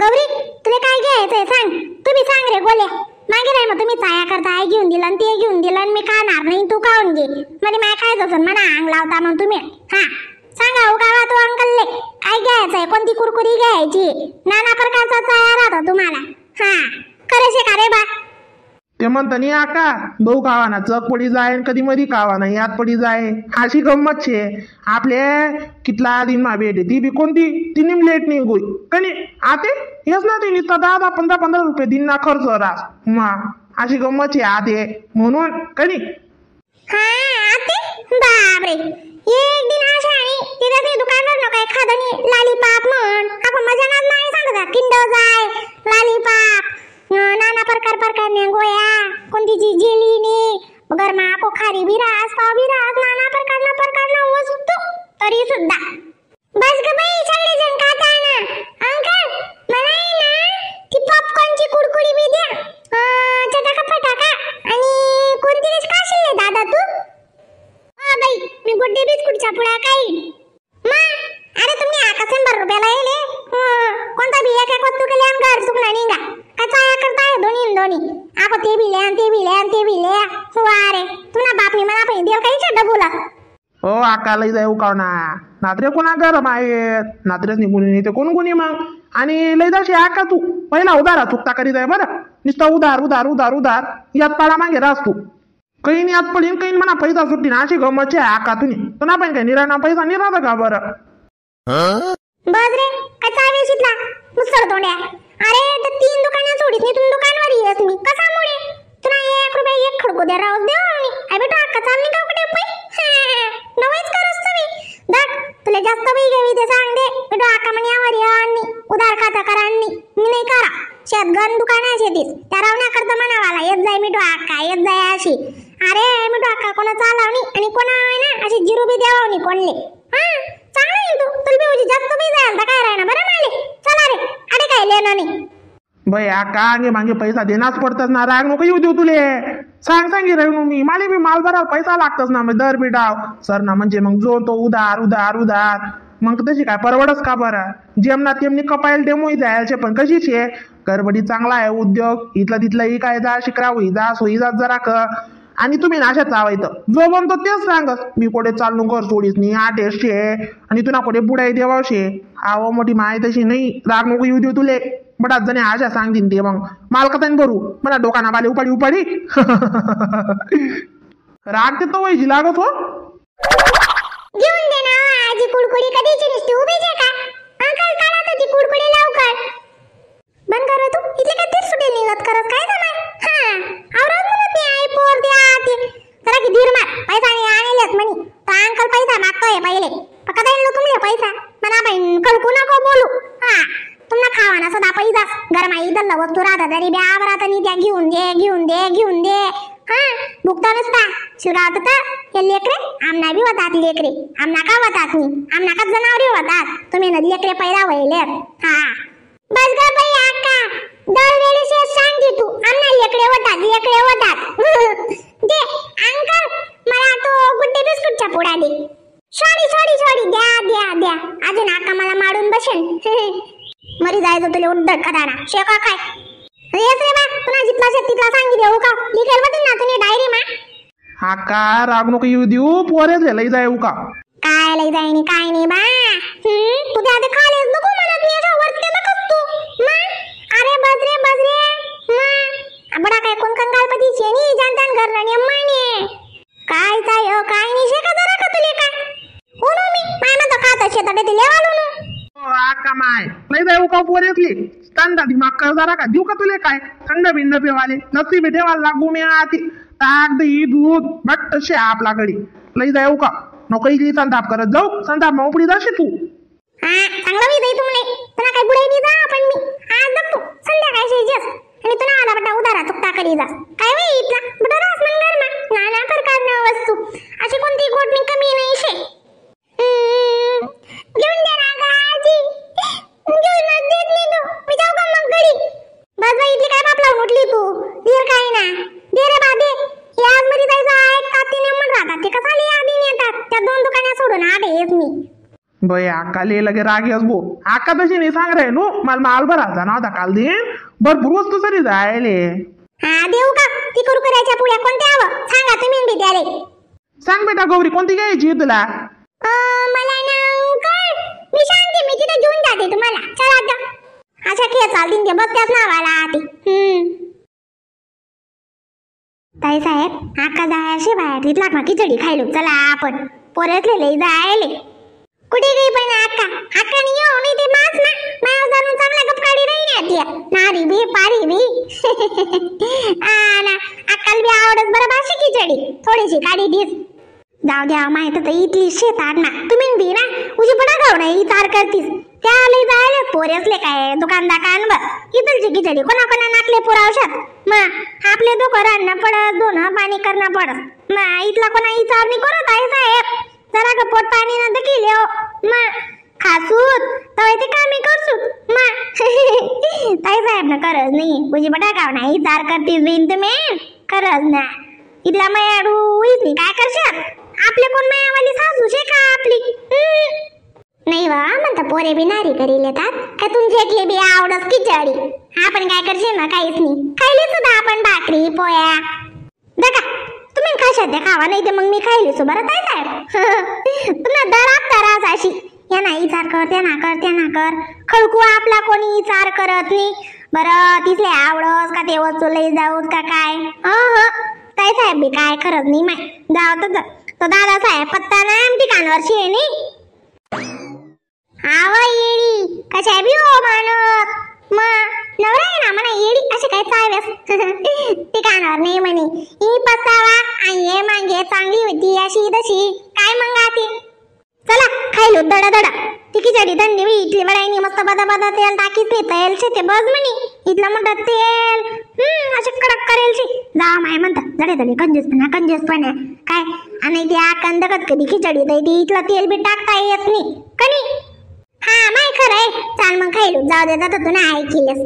Gauri तुला काय घ्यायचंय सांग, तुम्ही सांग रे गोल्या. मागे नाही मग तुम्ही चाया करता, आई घेऊन दिलं ते घेऊन दिलं, मी खाणार नाही तू खाऊन घे. म्हणजे माय खायचं असेल मला अंग लावता मग तुम्ही. हा सांगा हो गावा तो अंकलले काय घ्यायचंय, कोणती कुरकुरी घ्यायची, नाना प्रकारचा चाया राहतो तुम्हाला. हा खरं शे का रे बा? ते म्हणता नाही आका भाऊ खावा ना चक पडी जाय, कधी मधी खावा ना यात पडी जाय, अशी गंमत शे. आपले कितला दिन मा भेटे ती बी कोणती तिनी लेट नाही गोई कनी आते हेच ना तिने 10-10 15-15 रुपये दिन ना खर्च रास मा, अशी गंमत शे आते म्हणून कनी. हा आते बापरे एक दिन अशा आणि तिथे ते दुकानवर न काय खादनी लालीपाप म्हण आपण मजा नाही सांगत, किंडर जाय लालीपाप नाना प्रकार प्रकारने गोळ्या, कोणती जी जेली ने गरमा को खारी बी रास पाव बी रास, नाना प्रकारना प्रकारना वस्तू तरी सुद्धा. बस ग बाई सगळे जण खाता ना. अंकल मला आहे ना ती पॉपकॉर्नची कुरकुरी बी द्या, चटाका फटाका आणि कोणती डिश खाशील रे दादा तू? हा बाई मी गुड्डे बिस्कुटच्या पुड्या खाईन. मा अरे तुम्ही आका 100 रुपयाला येले कोणता बी एक एक वस्तू केली आणि घर सुकना निघा का चाया करताय दोन्ही दोन्ही आको ते बी ले ते बी ले ते बी ले. हो अरे तुला बापनी मला पण देव काही डबुला. हो आका लई जाय उकाव ना नात्रे कोणा गरम आहेत नात्रेच निघून येते कोण कोणी मग. आणि लई जाशी आका तू पहिला उधारा चुकता करीत आहे बरं, नुसता उधार उधार उधार उधार यात पाडा मागे रास तू, काही नाही आत पडीन काही म्हणा पैसा सुट्टी ना, अशी गमत आहे आका तुम्ही. तुला पण काही निराणा पैसा निराता का बरं? बस रे काय चावे शितला मुसळ तोंड्या. अरे तर 3 दुकाना सोडीत नाही तुम्ही दुकानवर येस मी कसामुळे तुला 1 रुपया एक खडको द्या राहू देव आणि I बेटा अक्का चालली का कुठे पै नवाईच करस तुम्ही दाख तुला जास्त बाई घ्यावी ते सांग दे बेटा अक्का म्हणे यावर आणि उधार खाता करांनी मी नाही करा शेतगण दुकान आहे शेतीत त्या रावण्या करता म्हणावाला येत जाय मिठो अक्का येत जाय अशी. अरे मिठो अक्का कोणा चालावणी आणि कोणा आहे ना अशी जिरू बी द्यावणी कोणले. हा चांगलं आहे तू तुला बी जास्त बी जायला तर काय राहणार बरं माले. चला रे अरे काय लेणं नाही बाई आका आगे मागे पैसा देणारच पडतात ना, राग नको येऊ देऊ तुले. सांग सांगी राहू मी माले बी माल भरायला पैसा लागतच ना, मग दर बी डाव सर ना म्हणजे मग जो तो उधार उधार उधार मग तशी काय परवडच का बरं. जेमना तेमनी कपायला डेमोही जायचे पण कशीच आहे गडबडी चांगला आहे उद्योग इथला तिथलाही काय जा शिकरा होई जा सोयी जात जरा क. आणि तुम्ही नाशा चावायचं जो म्हणतो तेच सांगस मी कोठे चालू घर सोडीस नाही आटेश शे आणि तुला कोठे बुडाई देवावशे. आहो मोठी माय तशी नाही, राग नको येऊ देऊ तुले. बडाच जणे आशा सांगतीन ते मग मालकाताने भरू मला डोकाना बाले उपाडी उपाडी राग ते तो वैजी लागत हो. घेऊन दे ना आजी कुडकुडी कधीची नुसती उभीच आहे का? अंकल काढा तर ती कुडकुडी लवकर बंद कर तू इथले काय तेच सुटे निघत करत काय जमाय. हा आवरात म्हणत नाही आई पोर द्या ते जरा की धीर मार पैसा नाही आणलेच म्हणी तर अंकल पैसा मागतोय पहिले पक्का जाईल तुमले पैसा मला बाई कलकू नको बोलू. हा तुम्हाला खावा ना सदा पैसा गरमा इथलं वस्तू राहता तरी ब्यावरात आणि त्या घेऊन दे घेऊन दे घेऊन दे. हा भुकता नसता शिरगावत तर हे लेकरे आमना बी होतात लेकरे आमना का होतात नी आमना का जनावरी होतात तुम्ही ना लेकरे पैदा व्हायले. हा बस ग बाई आका दर वेळेस सांगते तू आमना लेकरे होतात लेकरे होतात. दे अंकल मला तो गुड्डे बिस्कुटचा पुडा दे. Sorry sorry sorry द्या द्या द्या अजून आका मला मारून बसेल. मरी जायचं तुला उड्डट कदाना शेका काय येस रे बा तुला जितला शेत तितला सांगी देऊ का लिखेल बघ ना तुम्ही डायरी मा. आका राग नको येऊ देऊ पोरेच लई जाय का काय लई जाय नाही काय नाही बा. तू त्या आधी खालेच नको म्हणत मी अशा वरती नकोस तू मा. अरे बजरे बजरे मा बडा काय कोण कंगालपती शेनी जानतान घरला ने माने काय जाय काय नाही शेका जरा का तुले काय हो नो मी my मत खात शेतात ते लेवालो नो. आका माय लई जाय का पोरेसली थंडा दिमाग कर जरा का देऊ का तुले काय थंड बिंड पेवाले लस्सी बी ठेवायला लागू मी आती ताक दही दूध बट तसे आपल्याकडे लई जाऊ का नको इथली संताप करत जाऊ संताप मग उपडी जाशील तू. हा चांगला बी जाई तुमले तुला काय बुडाई नाही जा पण मी आज बघतो संध्याकाळी जेस आणि तुला आला बटा उधारा तुकता करी जा काय बाई इथला बटा रास मन गरमा नाना प्रकारना वस्तू अशी कोणती गोडणी कमी नाही शे. घेऊन दे ना गं आजी घेऊन देत नाही तू मी जाऊ का मग घरी? बस बाई इथली काय बाप लावून उठली तू दे काय ना दे रे बा दे. हे आज मध्ये जायचं ऐकतात ते नेमन राहतात ते कसाले आधी नेतात त्या 2 दुकाना सोडून आले हेच मी. बय आका ले लगे राग येस भो. आका तशी नाही सांग रे नो, मला माल भरायचा ना होता काल दिन, भरपूर वस्तू सरी जायले. हा देऊ का ती कुरकुऱ्याच्या पुड्या कोणत्या हवं सांगा तुम्ही बी त्याले. सांग बेटा गौरी कोणती घ्यायची तुला? मला ना अंकल मी सांगते, मी तिथे घेऊन जाते तुम्हाला. चला आता अशा खेळ चालतील ते बघ त्याच नावाला आते. ताई साहेब आका जायशी बाहेर तिथला का खिचडी खायलो चला आपण, पोरेतले लई जायले. कुठे गई पण आका? आका नाही येऊ नाही ते मास ना माया जाणून चांगला गपकाडी राही ना ती नारी बी पारी बी. आ ना अक्कल बी आवडत बरं भाशी खिचडी थोडीशी काढी दिस. जाऊ द्या माहित तर इथली शेतात ना तुम्ही बी ना उजी पडा गाव नाही इचार करतीस त्या लई जायले पोरेसले काय दुकानदार कानवर इथलची खिचडी कोणा कोणा नाकले पुरावशात. मग आपले दोघं रांना पडत दोन पाणी करणं पडत. मग इथला कोणा इचार नाही करत आहे साहेब, जरा ग पोट पाणी न केले हो. मग खासूत तवे ते कामी करसूत. मग ताई साहेब ना करत नाही उजी पडा गाव नाही इचार करतीस बिन तुम्ही खरंच ना. इथला मायाडू नाही काय करशात आपले कोण मायावाली सासू शे का आपली? नाही वा म्हणता पोरे बी नारी करी लेतात का तुमची एकली बी आवडस खिचडी. आपण काय करशील ना काहीच नाही खायली सुद्धा आपण भाकरी पोया. बघा तुम्ही खाशात ते खावा नाही ते मग मी खायली सो बरं ताई साहेब. तुम्हाला दरात दराज अशी या ना इचार कर त्या ना कर त्या ना कर खळकू आपला कोणी इचार करत नाही. बरं तिथले आवडस का ते वस्तू लई जाऊत का काय? अह ताई साहेब बी काय खरंच नाही माय जाऊ तर तो दादा साहेब पत्ता ना ठिकाणवर शे नाही. आव येडी कशा बी हो मानत मग नवरा आहे ना म्हणा येडी असे काय चाव्यास ठिकाणावर नाही म्हणे ही पस्तावा आणि हे मागे चांगली होती अशी तशी काय मंगा ती. चला खायलो दडा दडा ती खिचडी थंडी बी इथली वडाईनी मस्त बदा बदा तेल टाकीत नाही तेल शे ते बस म्हणे इथलं म्हणतात तेल असे कडक करेल शे जा माय म्हणतात जडे जडे कंजूसपणा कंजूसपणा काय. आणि ती आकंद कधी खिचडी ती इथलं तेल बी टाकता येत नाही कणी. हा माय खरं आहे चाल मग खायलो जाऊ दे जाता तू ना ऐकिलस.